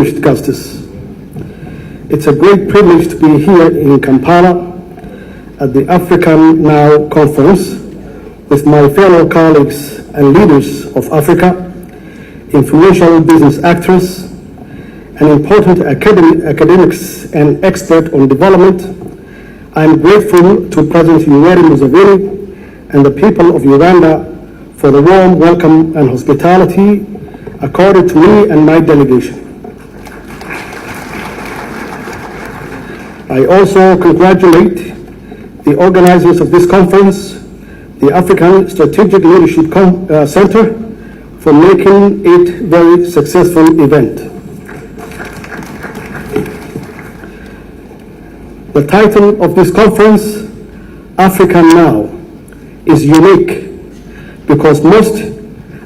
Distinguished guests, it's a great privilege to be here in Kampala at the Africa Now Conference with my fellow colleagues and leaders of Africa, influential business actors, and important academics and experts on development. I am grateful to President Yoweri Museveni and the people of Uganda for the warm welcome and hospitality accorded to me and my delegation. I also congratulate the organizers of this conference, the African Strategic Leadership Center, for making it very successful event. The title of this conference, Africa Now, is unique because most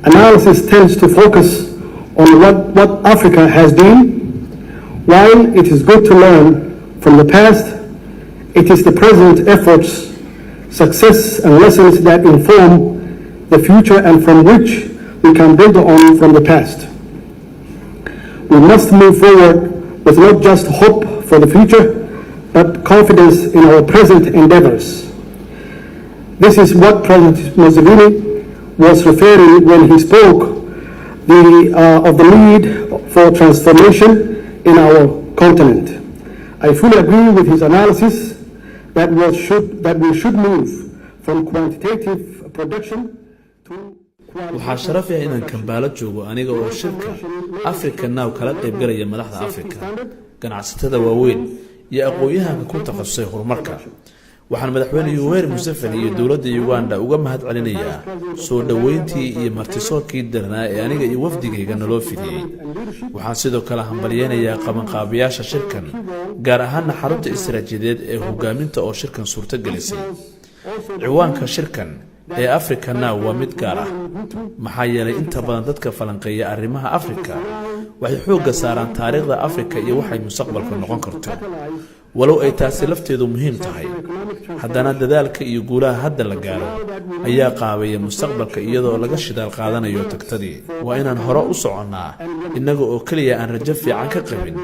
analysis tends to focus on what Africa has been. While it is good to learn from the past, it is the present efforts, success, and lessons that inform the future and from which we can build on from the past. We must move forward with not just hope for the future, but confidence in our present endeavors. This is what President Museveni was referring when he spoke of the need for transformation in our continent. I fully agree with his analysis that we should move from quantitative production to Waxaa sharaf ah inaan Kambaalo joogo aniga oo shirka Africa Now kala qaybgalaya madaxda Afrika, ganacsatada waaweyn iyo aqoon-yahanka ku takhasusay horumarka. Waxaan Madaxweyne Yuweri Museveni iyo dowladda Uganda uga mahad celinayaa soo dhoweyntii iyo martisoorkii darnaa ee aniga iyo wafdigayga naloo fidiyey. Waxaan sidoo kale hambalyeynayaa qabanqaabayaasha shirkan, gaar ahaana xarunta istaraatiijiyadeed ee hogaaminta oo shirkan suurto gelisay. Ciwaanka shirkan ee Africa Now waa mid gaar ah, maxaa yeelay inta badan dadka falanqeeya arrimaha Afrika waxay xoogga saaraan taariikhda Afrika iyo waxay mustaqbalka noqon karto. Walow ay taasi lafteedu muhiim tahay, haddana dadaalka iyo guulaha hadda la gaaro ayaa qaabeeya mustaqbalka, iyadoo laga shidaal qaadanayo tagtadii. Waa inaan hore u soconnaa innaga oo keliya aan rajo fiican ka qabin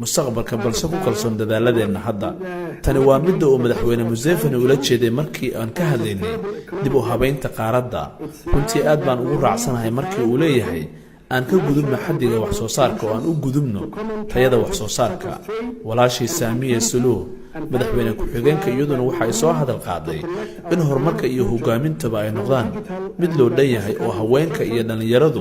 mustaqbalka, balse ku kalsoon dadaaladeenna hadda. Tani waa midda uu Madaxweyne Museveni ula jeeday markii aan ka hadlaynay dib u habaynta qaaradda. Runtii aad baan ugu raacsanahay markii uu leeyahay aan ka gudubno xaddiga wax soo saarka oo aan u gudubno tayada wax soo saarka. Walaashii Saamiya Suluh, madaxweyne ku-xigeenka, iyaduna waxa ay soo hadal qaaday in horumarka iyo hogaamintaba ay noqdaan mid loo dhan yahay oo haweenka iyo dhallinyaradu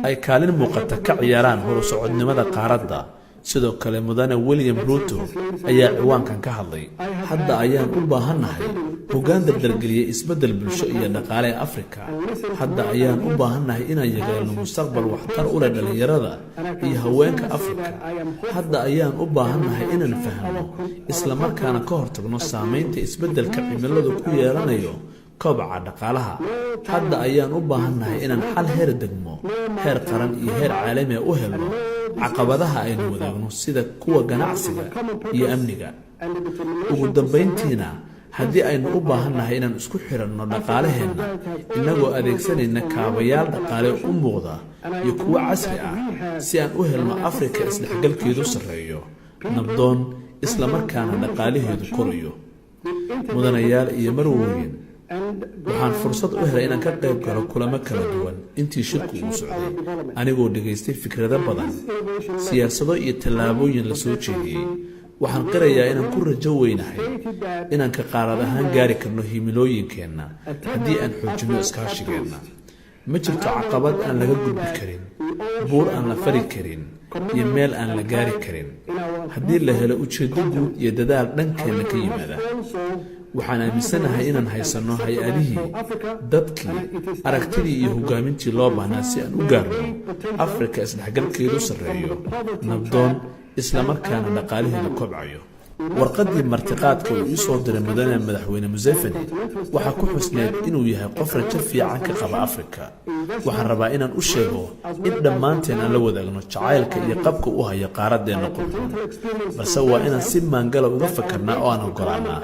ay kaalin muuqata ka ciyaaraan horu socodnimada qaaradda. Sidoo kale Mudane William Ruto ayaa ciwaankan ka hadlay. Hadda ayaan u baahannahay hoggaan dardargeliya isbeddel bulsho iyo dhaqaale ee Afrika. Hadda ayaan u baahannahay inaan yeelno mustaqbal waxtar u leh dhallinyarada iyo haweenka Afrika. Hadda ayaan u baahannahay inaan fahamno islamarkaana ka hortagno saameynta isbeddelka cimiladu ku yeelanayo kobaca dhaqaalaha. Hadda ayaan u baahannahay inaan xal heer degmo, heer qaran iyo heer caalamiga u helno caqabadaha aynu wadaagno, sida kuwa ganacsiga iyo amniga. Ugu dambayntiina, haddii aynu u baahannahay inaan isku xiranno dhaqaalaheenna innagoo adeegsanayna kaabayaal dhaqaale u muuqda iyo kuwo casri ah, si aan u helno Afrika isdhexgalkeedu sarreeyo, nabdoon, islamarkaana dhaqaalaheedu korayo. Mudanayaal iyo marwooyin, waxaan fursad u helay inaan ka qayb galo kulamo kala duwan intii shirku uu socday, anigoo dhegaystay fikrado badan, siyaasado iyo tallaabooyin la soo jeediyey. Waxaan qirayaa inaan ku rajo weynahay inaan ka qaarad ahaan gaari karno himilooyinkeenna haddii aan xoojinno iskaashigeenna. Ma jirto caqabad aan laga gudbi karin, buur aan la fari karin iyo meel aan la gaari karin haddii la helo ujeeddo guud iyo dadaal dhankeenna ka yimaada. Waxaan aaminsanahay inaan haysanno hay'adihii, dadkii, aragtidii iyo hogaamintii loo baahnaa si aan u gaarno Afrika isdhexgalkeedu sarreeyo, nabdoon, islamarkaana dhaqaalaheedu kobcayo. Warqaddii martiqaadka uu ii soo diray mudane Madaxweyne Museveni waxaa ku xusneed inuu yahay qof rajo fiican ka qaba Afrika. Waxaan rabaa inaan u sheego in dhammaanteen aan la wadaagno jacaylka iyo qabka u hayo qaaraddeenna qurxoon, balse waa inaan si maangala uga fakarnaa oo aan ogolaanaa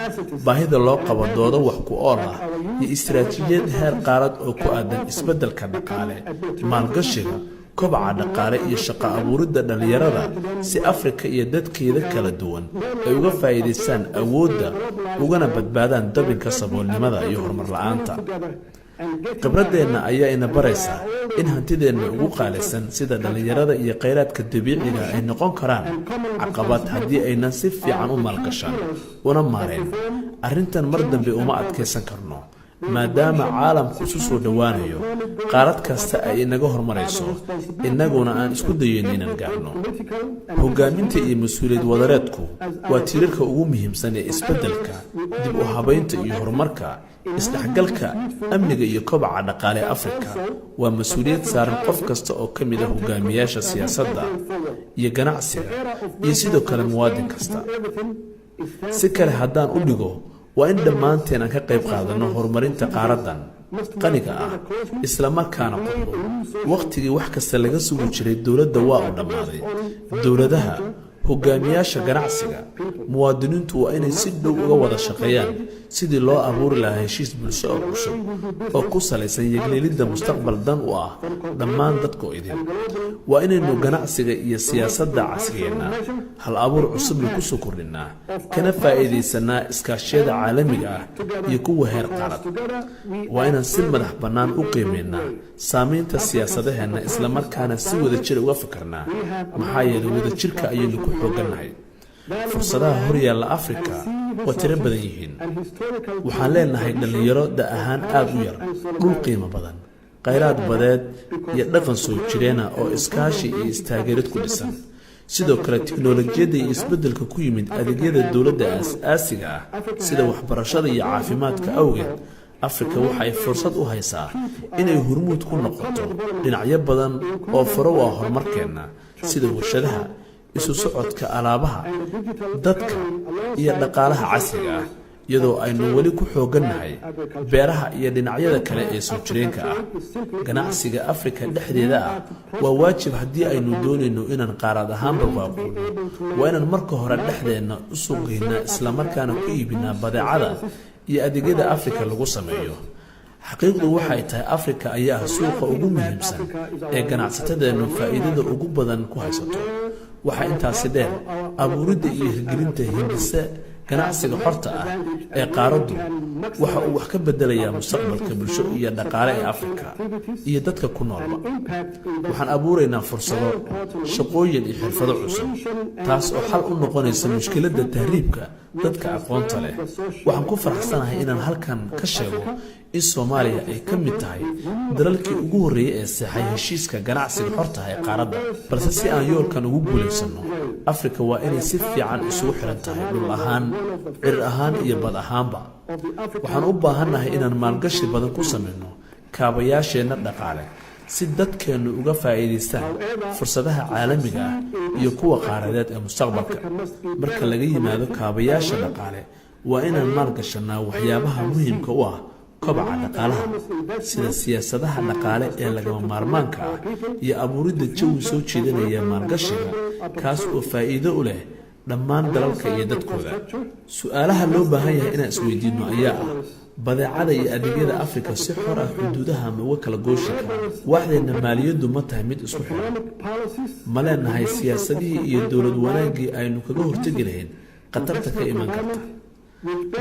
baahida loo qabo doodo wax ku ool ah iyo istaraatiijiyad heer qaarad oo ku aadan isbeddelka dhaqaale, maalgashiga. Kobaca dhaqaale iyo shaqo abuuridda dhallinyarada, si Afrika iyo dadkeeda kala duwan ay uga faa'iidaystaan awoodda ugana badbaadaan dabinka saboolnimada iyo horumar la-aanta. Khibradeenna ayaa ina baraysa in hantideenna ugu qaalisan, sida dhallinyarada iyo khayraadka dabiiciga, ay noqon karaan caqabad haddii aynan si fiican u maalgashan una maareen arrintan. Mar dambe uma adkaysan karno, maadaama caalamku isu soo dhowaanayo, qaarad kasta ay inaga horumarayso, innaguna aan isku dayeyno inaan gaarno. Hogaaminta iyo mas-uuliyad wadareedku waa tiirarka ugu muhiimsan ee isbeddelka, dib u habaynta iyo horumarka. Isdhexgalka, amniga iyo kobaca dhaqaale Afrika waa mas-uuliyad saaran qof kasta oo ka mid ah hogaamiyaasha siyaasadda iyo ganacsiga iyo sidoo kale muwaadin kasta. Si kale haddaan u dhigo, waa in dhammaanteen aan ka qayb qaadanno horumarinta qaaraddan qaniga ah, islamarkaana qurxo. Wakhtigii wax kasta laga sugi jiray dowladda waa uu dhammaaday. Dowladaha, hogaamiyaasha ganacsiga, muwaadiniintu waa inay si dhow uga wada shaqeeyaan sidii loo abuuri lahaa heshiis bulsho oo cusub oo ku salaysan yegleelidda mustaqbal dan u ah dhammaan dadkoo idin. Waa inaynu ganacsiga iyo siyaasadda casriyeennaa, hal abuur cusubna kusoo kordhinnaa, kana faa'iidaysanaa iskaashiyada caalamiga ah iyo kuwa heer qaarad. Waa inaan si madax bannaan u qiimeynaa saamaynta siyaasadaheenna, islamarkaana si wadajir uga fikirnaa, maxaa yeelay wadajirka ayaynu ku xooggannahay. Fursadaha horyaalla Afrika waa tiro badan yihiin. Waxaan leenahay dhallinyaro da ahaan aada u yar, dhul qiimo badan, khayraad badeed iyo dhaqan soo jireena oo iskaashi iyo istaageerid ku dhisan. Sidoo kale, tiknolojiyadda iyo isbeddelka ku yimid adeegyada dowladda aas-aasiga ah, sida waxbarashada iyo caafimaadka awgeed, Afrika waxa ay fursad u haysaa inay hormuud ku noqoto dhinacyo badan oo faro u ah horumarkeenna, sida warshadaha, isu socodka alaabaha, dadka iyo dhaqaalaha casriga ah, iyadoo aynu weli ku xooggannahay beeraha iyo dhinacyada kale ee soo jireenka ah. Ganacsiga Afrika dhexdeeda ah waa waajib haddii aynu doonayno inaan qaarad ahaan barwaaqowno. Waa inaan marka hore dhexdeenna u suuqgeynaa, islamarkaana ku iibinaa badeecada iyo adeegyada Afrika lagu sameeyo. Xaqiiqdu waxay tahay, Afrika ayaa ah suuqa ugu muhiimsan ee ganacsatadeennu faa'iidada ugu badan ku haysato. Waxaa intaasi dheer, abuuridda iyo hirgelinta hindise ganacsiga xorta ah ee qaaraddu waxa uu wax ka bedelayaa mustaqbalka bulsho iyo dhaqaale ee Afrika iyo dadka ku noolba. Waxaan abuuraynaa fursado shaqooyin iyo xirfado cusub, taas oo xal u noqonaysa mushkiladda tahriibka dadka aqoonta leh. Waxaan ku faraxsanahay inaan halkan ka sheego in Soomaaliya ay ka mid tahay dalalkii ugu horreeyey ee saxeexay heshiiska ganacsiga xorta ah ee qaaradda. Balse si aan yoolkan ugu guulaysanno, Afrika waa inay si fiican isugu xiran tahay, dhul ahaan, cir ahaan iyo bad ahaanba. Waxaan u baahannahay inaan maalgashi badan ku samayno kaabayaasheenna dhaqaale, si dadkeennu uga faa'iidaystaan fursadaha caalamiga ah iyo kuwa qaaradeed ee mustaqbalka. Marka laga yimaado kaabayaasha dhaqaale, waa inaan maalgashanaa waxyaabaha muhiimka u ah kobaca dhaqaalaha, sida siyaasadaha dhaqaale ee lagama maarmaanka ah iyo abuuridda jawi soo jeedinaya maalgashiga, kaas oo faa'iido u leh dhammaan dalalka iyo dadkooda. Su-aalaha loo baahan yahay inaan isweydiinno ayaa ah: badeecada iyo adeegyada Afrika si xor ah xuduudaha ma uga kala gooshi karaan? Waaxdeenna maaliyaddu ma tahay mid isku xiran? Ma leenahay siyaasadihii iyo dowlad wanaaggii aynu kaga hortegi lahayn khatarta ka iman karta?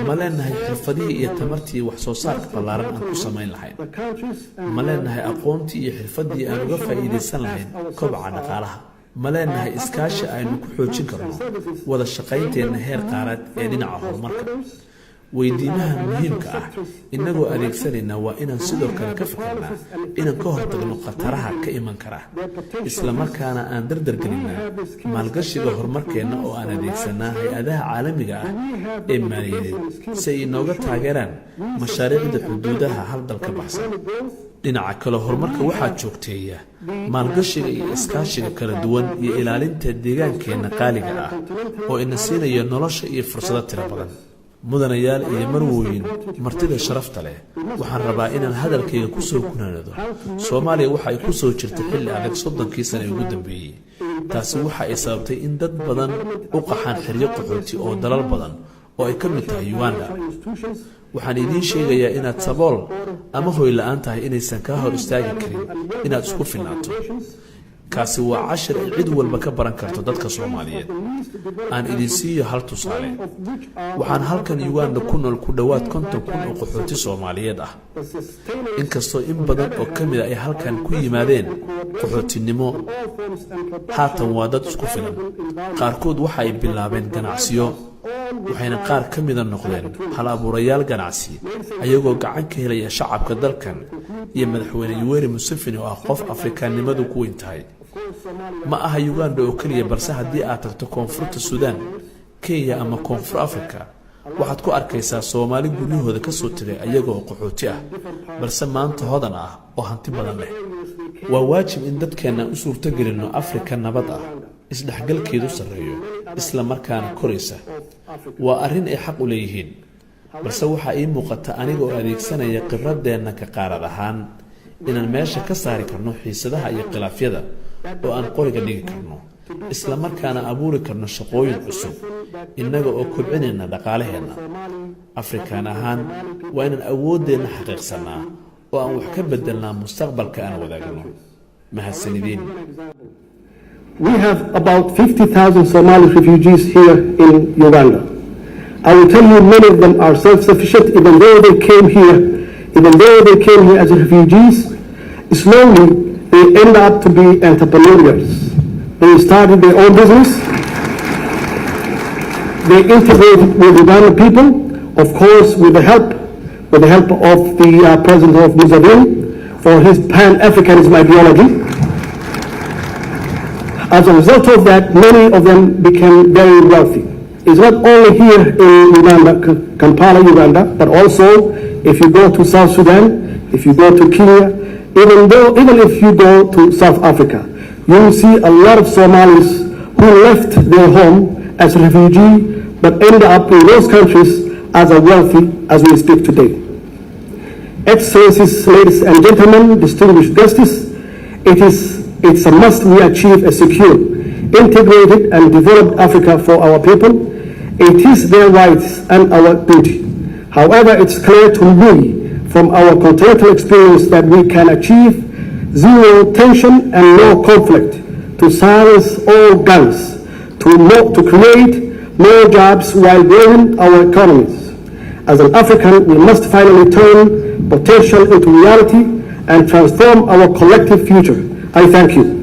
Ma leenahay xirfadihii iyo tamartii wax soo saarka ballaaran aan ku samayn lahayn? Ma leenahay aqoontii iyo xirfaddii aan uga faa'iidaysan lahayn kobaca dhaqaalaha? Ma leenahay iskaashi aynu ku xoojin karno wada shaqaynteenna heer qaarad ee dhinaca horumarka? Weydiimaha muhiimka ah innagoo adeegsanayna, waa inaan sidoo kale ka fikirnaa inaan ka hortagno khataraha ka iman kara, islamarkaana aan dardargelinaa maalgashiga horumarkeenna, oo aan adeegsanaa hay-adaha caalamiga ah ee maaliyadeed si ay inooga taageeraan mashaariicda xuduudaha hal dal ka baxsan. Dhinaca kale, horumarka waxaa joogteeya maalgashiga iyo iskaashiga kala duwan iyo ilaalinta deegaankeenna qaaliga ah oo ina siinaya nolosha iyo fursado tiro badan. Mudanayaal iyo marwooyin, martida sharafta leh, waxaan rabaa inaan hadalkayga ku soo gunaanado. Soomaaliya waxa ay ku soo jirtay xilli adag 30kii sana ee ugu dambeeyey. Taasi waxa ay sababtay in dad badan u qaxaan xeryo qaxooti oo dalal badan oo ay ka mid tahay Uganda. Waxaan idiin sheegayaa inaad sabool ama hoy la-aan tahay inaysan kaa hor istaagi karin inaad isku filnaato. Kaasi waa cashir ay cid walba ka baran karto dadka Soomaaliyeed. Aan idin siiyo hal tusaale. Waxaan halkan Uganda ku nool ku dhowaad 50,000 oo qaxooti Soomaaliyeed ah. Inkastoo in badan oo ka mid a ay halkan ku yimaadeen qaxootinimo, haatan waa dad isku filan. Qaarkood waxa ay bilaabeen ganacsiyo, waxayna qaar ka mida noqdeen hal abuurayaal ganacsi, ayagoo gacan ka helaya shacabka dalkan iyo Madaxweyne Yuweri Museveni oo ah qof Afrikaannimadu ku weyn tahay. Ma aha Uganda oo keliya, balse haddii aad tagto Koonfurta Suudaan, Kenya ama Koonfur Africa, waxaad ku arkaysaa Soomaali guryahooda ka soo tegay ayaga oo qaxooti ah, balse maanta hodan ah oo hanti badan leh. Waa waajib in dadkeenna u suurtogelinno Afrika nabad ah, isdhexgalkeedu sarreeyo, isla markaana koraysa. Waa arrin ay xaq u leeyihiin. Balse waxaa ii muuqata, aniga oo adeegsanaya khibradeenna ka qaarad ahaan, inaan meesha ka saari karno xiisadaha iyo khilaafyada oo aan qoriga dhigi karno, isla markaana abuuri karno shaqooyin cusub, innaga oo kobcinayna dhaqaalaheenna. Afrikaan ahaan waa inaan awooddeenna xaqiiqsannaa oo aan wax ka bedelnaa mustaqbalka aan wadaagno. Mahadsanidin. We have about 50,000 Somali refugees here in Uganda. I will tell you, many of them are self-sufficient, even though they came here as refugees. Slowly, they end up to be entrepreneurs. They started their own business. They integrated with Ugandan people, of course, with the help of the President of Museveni for his Pan-Africanism ideology. As a result of that, many of them became very wealthy. It's not only here in Uganda, Kampala, Uganda, but also if you go to South Sudan, if you go to Kenya, even if you go to South Africa, you will see a lot of Somalis who left their home as refugee, but end up in those countries as a wealthy as we speak today. Excellencies, ladies and gentlemen, distinguished guests, it's a must we achieve a secure, integrated and developed Africa for our people. It is their rights and our duty. However, it's clear to me from our continental experience that we can achieve zero tension and no conflict, to silence all guns, to create more jobs while growing our economies. As an African, we must finally turn potential into reality and transform our collective future. I thank you.